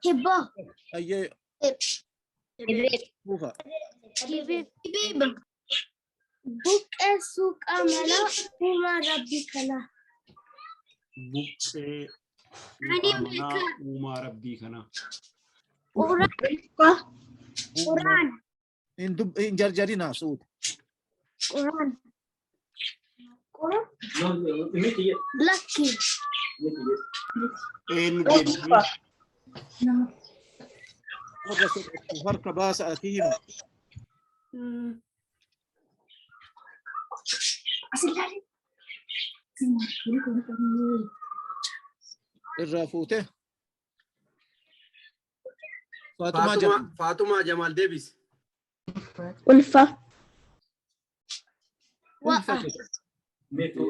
Hibboo. Ayyee Hibib. buufa. Hibib. Hibib. Buqqee suuqaa manaa uumaa rabbii kanaa. Buqqee Ani suuqaa manaa beeka. uumaa rabbii kanaa. Quraan. Quraan. Hin jarjarinaa suuta. Quraan. Quraan. Lakki. Eenyu deebisee? Warra soqotu harka baasa ati hima. Irraa fuute. Faatumaa Faatumaa Jamal. Faatumaa Jamaal deebisi. Ulfa. Ulfa Wa'a. jedha.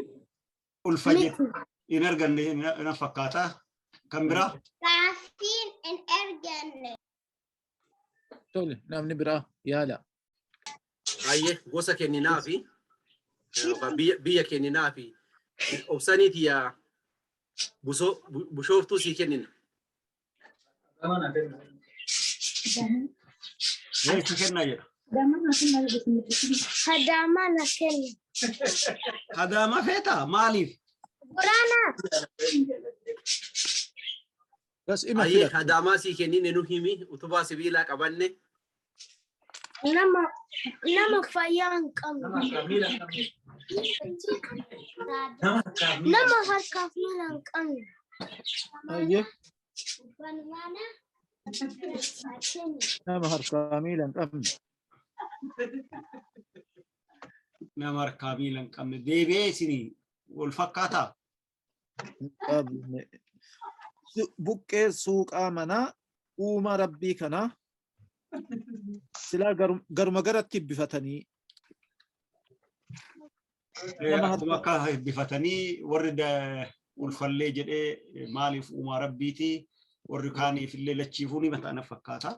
Ulfa jedhe hin arganne hin fakkaata. Kan biraa? Gaaffiin hin erganne. Tole namni biraa yaala. Hayyee gosa kenninaafi yookaan biyya biyya kenninaafi obsaniiti yaa busoo bushooftuu sii kennina. Reessi kennaa jedha. Hadaamaa na kenna. Hadaama feetaa maaliif? Quraana. Bas ima Hayyee filatu. hadaamaa sii kennine nu himi utubaa sibiilaa qabanne. Nama fayyaa hin qabne. Nama harkaaf miila hin qabne. Ayyee nama harkaa miila hin qabne. Nama harkaa miila hin qabne. Deebi'ee isinii wal fakkaataa? Hin qabne. Buqqee suuqaa manaa uumaa rabbii kanaa silaa garuma garatti hibbifatanii nama Akkuma harka akka hibbifatanii warri ulfallee jedhee maaliif uumaa rabbiiti warri kaaniif illee lachiifuu ni mataa na fakkaata.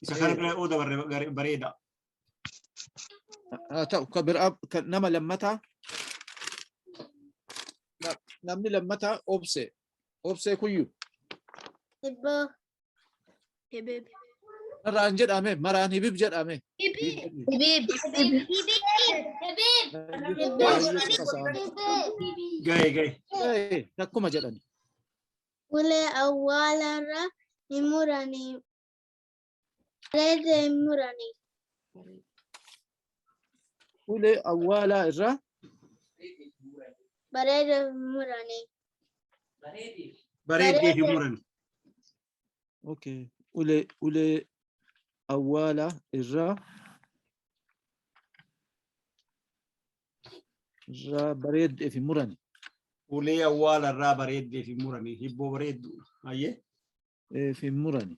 Isa kana bira yoo dabarre bareeda. Haa ta'u ka biraa ka nama lammataa namni lammataa obsee obsee kuyyu Hibboo. Hibib. Maraan jedhame maraan hibib jedhame. Hibib. Hibib. Hibib. Hibib. Baay'ee kasaan. Gahe gahe. Gahe takkuma jedhani. Ulee awwaalarra hin muranii. Bareeda hin muranii. Ulee awwaalaa irraa Bareeda hin muranii. Bareeddee hin muran. Okay. Ulee awwaalaa irraa bareeddee fi murani. Ulee awwaala irraa bareeddee fi murani. Hibboo bareeddu. Hayyee. Fi murani.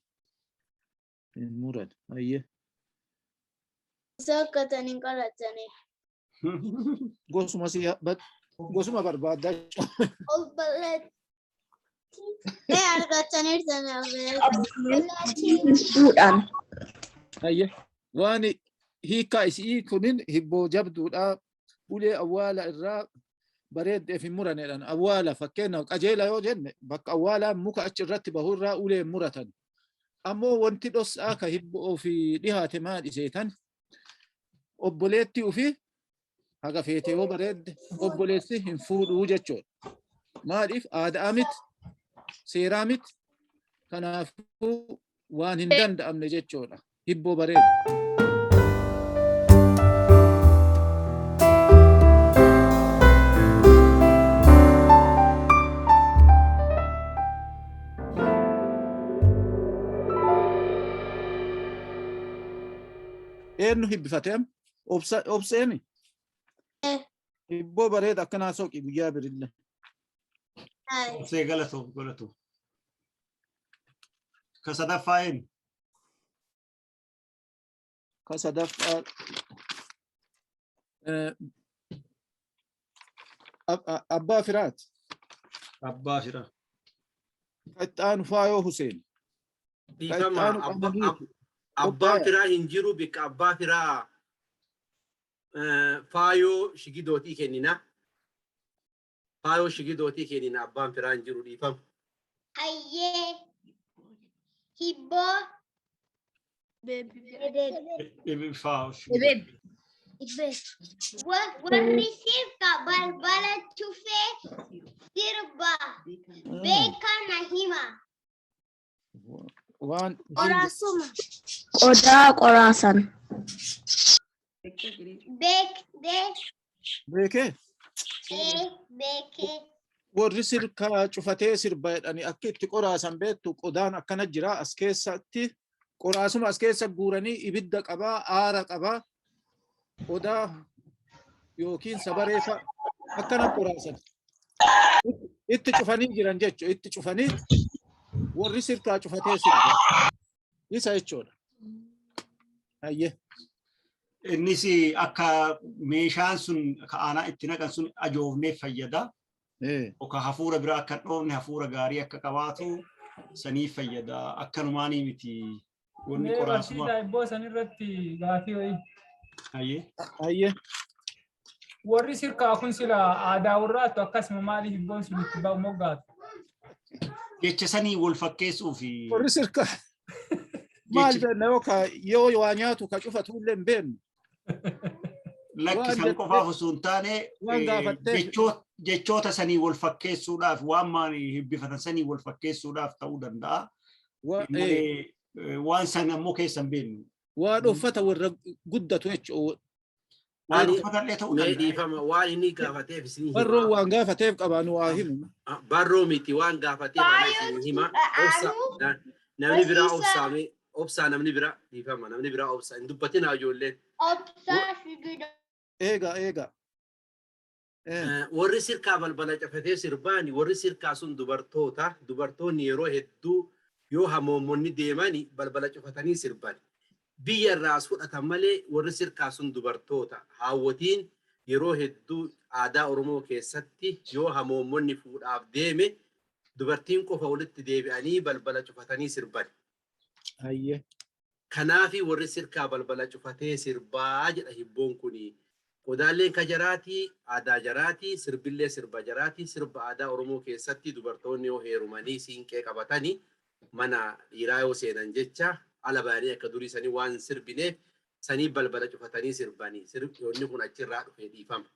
Hin murani. Hayyee. Sokkatan hin qoratanii. Gosuma si gosuma barbaaddaa. Obboleettii. Ee argataniirtan Fuudhaan. Hayyee. Waan hiikkaa isii kunin hibboo jabduudha. Ulee awwaala irraa bareeddeef hin muranedhan. Awwaala fakkeenyaaf qajeela yoo jenne bakka awwaalaa muka achi irratti bahurraa ulee hin muratan. Ammoo wanti dhossaa ka hibboo fi dhihaate maal iseetan obboleettii ofii haga feete yoo bareedde obboleessi hin fuudhuu jechuudha. Maaliif aadaa miti seeraa miti kanaafuu waan hin danda'amne jechuudha. Hibboo bareeda. Eenyu hibbifate amma? Obseemi? Hibboo bareeda akkanaa soqi guyyaa birille. Obsee galatoo galatoo. Ka sadaffaa eenyu? Ka sadaffaa abbaa firaati. Abbaa firaa. Ka itti aanu Faayoo Huseen. Ka itti Dhiifama aanu Qamadiiti. abbaan Qophaa'e. firaa hin jiru bikka abbaa firaa faayoo shigidootii kennina. Faayoo shigidootii kennina abbaan firaa hin jiru dhiifama. Hayyee. Hibboo. Faa. Warri sirka balbala cufee sirba. Beekaa na hima. Waan Qoraasuma. Qodaa qoraasan. Beekdee. Beekee Beekee. Warri sirkaa cufatee sirba jedhanii akka itti qoraasan beektu, qodaan akkana jira, as keessatti qoraasuma as keessa guuranii ibidda qabaa, aara qabaa, qodaa yookiin sabaree fa'a akkana qoraasan. Itti cufanii jiran jechuudha. Itti cufanii warri sirkaa cufatee sirba. Isa jechuudha. Hayyee. Innis akka meeshaan sun ka aanaa itti naqan sun ajoofneef fayyada. Yookaan hafuura biraa akka hin dhoofne, hafuura gaarii akka qabaatu saniif fayyada. Akkanumaanii miti wanni Mee qoraasuma. barsiisaa, ibboo san irratti gaafii wayii. Hayyee. Hayyee. Warri sirkaa kun sila aadaa warraatu akkasuma maaliif hibboon sun itti ba'u moggaatu? Jecha sanii wal fakkeessuu fi Warri sirkaa maal jenna, yookaan yoo waa nyaatu ka cufatu illee hin beeknu. Lakkisan qofaaf osoo hin taane Waan gaafatteef. Jechoota sanii wal fakkeessuudhaaf, waan maani hibbifatan sanii wal fakkeessuudhaaf ta'uu danda'a. Malee waan san ammoo keessa hin beeknu. Waan uffata warra guddatu jechuudha. Waan uffatallee ta'uu Mee danda'a. dhiifama, waan inni gaafateef isin Barroo hima. waan gaafateef qabaa, nu waa himu. Barroo miti, waan gaafateef ana isin hima. Obsa, namni biraa obsaa, mee obsaa, namni biraa, dhiifama, namni biraa obsa hin dubbatinaa ijoolleen. Obsaa shigidoo. Eega, eega. Warri sirkaa balbala cafatee sirbaani, warri sirkaa sun dubartoota. Dubartoonni yeroo hedduu yoo hamoomonni deemani balbala cufatanii sirban. Biyya irraas fudhatan malee warri sirkaa sun dubartoota. Haawwotiin yeroo hedduu aadaa Oromoo keessatti yoo hamoomonni fuudhaaf deeme dubartiin qofa walitti deebi'anii balbala cufatanii sirban. Hayyee. Kanaafi warri sirkaa balbala cufatee sirbaa jedha hibboon kuni. Qodaaleen ka jaraatii, aadaa jaraatii, sirbillee sirba jaraatii, sirba aadaa Oromoo keessatti dubartoonni yoo heerumanii siinqee qabatanii mana dhiiraa yoo seenan jecha ala bayanii akka durii sanii waan hin sirbineef sanii balbala cufatanii sirbanii. Sirboonni kun achirraa dhufee, dhiifama.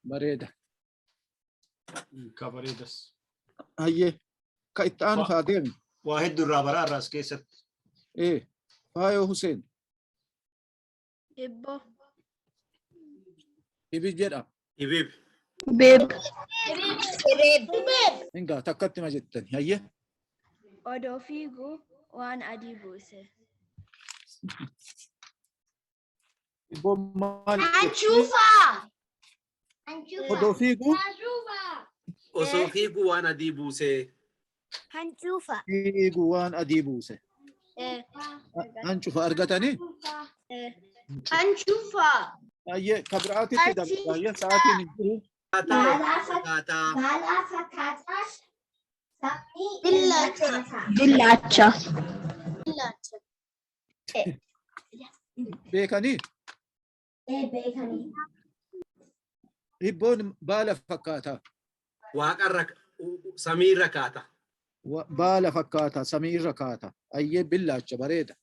Bareeda. Ka bareedas. Hayyee. Ka itti aanu haa deemnu. Waa hedduu irraa baraa irraas keessatti. Faayoo Huseen. Hibboo. Ibi jedha. Ibib. Beeb. Hingaa takkatti ma jettani. Hayyee. Odoo fiiguu waan adii buuse. Hibboon maal jetti? Ancufa. Ancufa. Odoo fiiguu Osoo fiiguu waan adii buusee. Hancufa. Fiiguu waan adii buuse. Hancufa argatanii? Hancufa. Hayyee, ka biraatitti dabala. Hayyee, sa'aatiin hin jiru. Akkaataa. Baala fakkaataa. Sabni Billaacha. Billaacha. Billaacha. Beekanii? Beekanii. Hibboon baala fakkaata. Waaqarra, samiirra kaata. Baala fakkaata, samiirra kaata. Hayyee, billaacha, bareeda.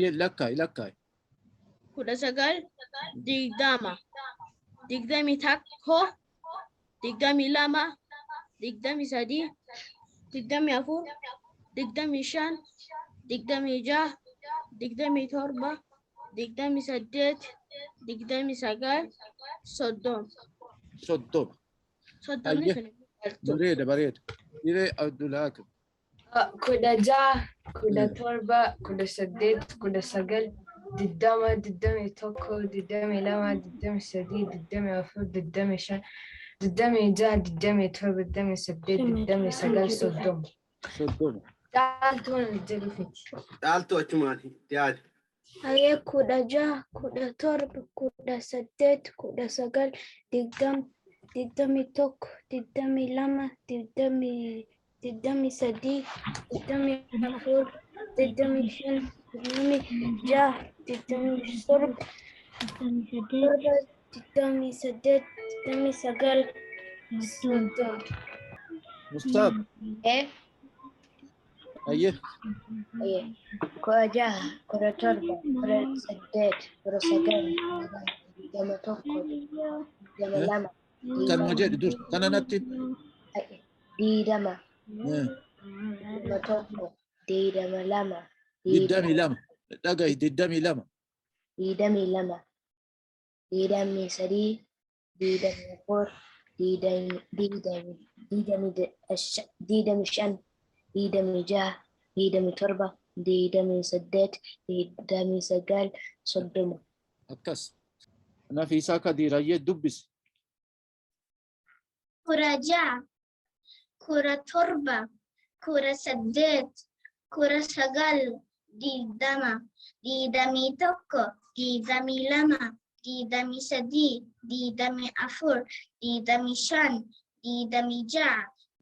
Ayyee lakkaa'i lakkaa'i. 19, 20, 21, 22, 23, 24, 25, 26, 27, 28, 29, 30. 30. Soddomni Ayyee. sun hin galtu. Bareeda bareeda. Hiree Abdulhaakim. 16, 17, 18, 19, 20, 21, 22, 23, 24, 25, 26, 27, 28, 29, 30. 30. Caaltuun jedhufiti. Dhaaltu achumaan yaade. Hayyee 16, 17, 18, 19, 20, 21, 22, 23, 24, 25, 26, 27, 28, 29, 30. Mustaaf. Ayyee. 16, 17, 18, 19, 21, 22, Kanuma jedhi dur. Kana natti. 20, 21, 22, 22. Dhagahi 22. 22, 23, 24, 25, 26, 27, 28, 29, 30. Akkas. Nafiisaa Kadiir ayyee dubbisi. 16, 17, 18, 19, 20, 21, 22, 23, 24, 25,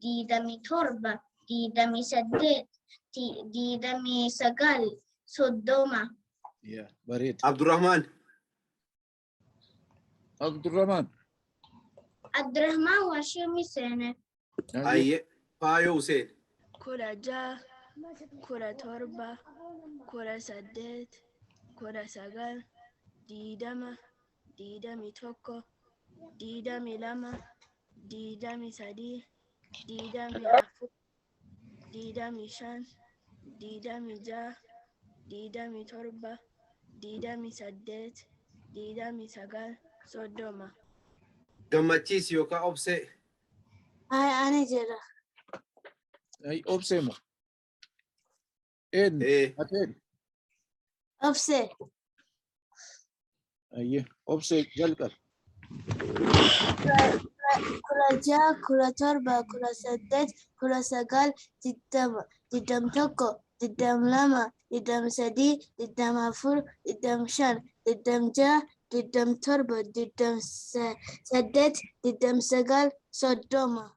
26, 27, 28, 29, 30. Yaa bareeda. Abdurrahmaan. Abdurrahmaan. Abdurrahmaan Washimi seene. Ayyee. Faayoo Huseen. 16, 17, 18, 19, 20, 21, 22, 23, 24, 25, 26, 27, 28, 29, 30. Gammachiis yookaan obsee. Ani jira. Ay obsee moo? Eenyu? Ee. Ati eenyu? Obsee. Ayyee obsee jalqabi. 16, 17, 18, 19, 20, 21, 22, 23, 24, 25, 26, 27, 28, 29, 30.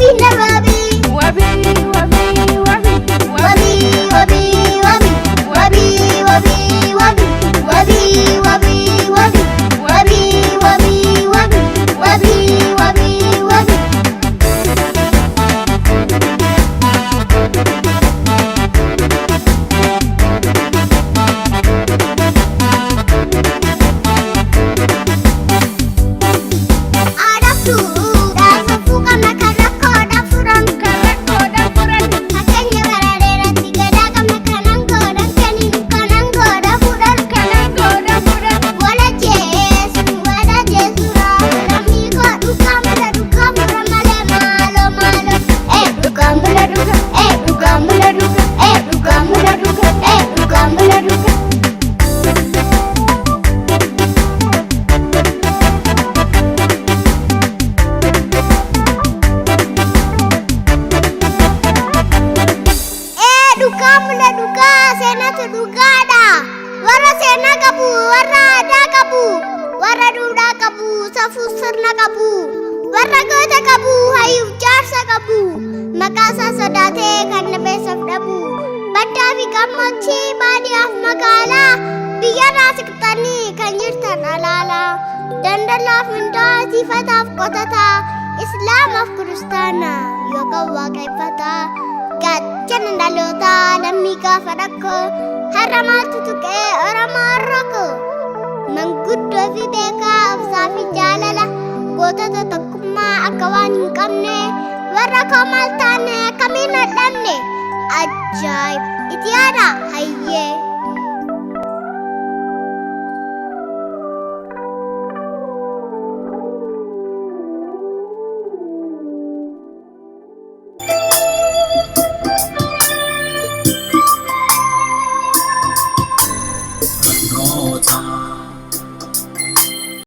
Wabii wabii. Wabii wabii wabii. Wabii wabii wabii. Wabii wabii wabii. Wabii wabii wabii. Wabii wabii wabii. Wabii wabii wabii. Dhugaa dhugaa seenatu dhugaadha. Warra seenaa qabu, warra aadaa qabu, warra duudhaa qabu, safuu sirna qabu, warra goota qabu, hayyuuf jaarsa qabu, maqaa isaa sodaatee kan nabeessaaf dhabu. Baddaa fi gammoojjii baadiyyaaf magaalaa biyyarraa siqxanii kan jirtan alaalaa. Daldalaaf mindaa siifataaf qotataa, islaamaaf kiristaana yookaan waaqeffataa. Gaachana dhalootaa lammii gaafa rakkoo har'a maaltu tuqee Oromoo rakkoo manguddoo fi beekaa obsaa fi jaalala gootota tokkummaa akka waan hin qabne warra koo maal taane akkamiin hodhamne ajaa'iba itti yaada hayyee.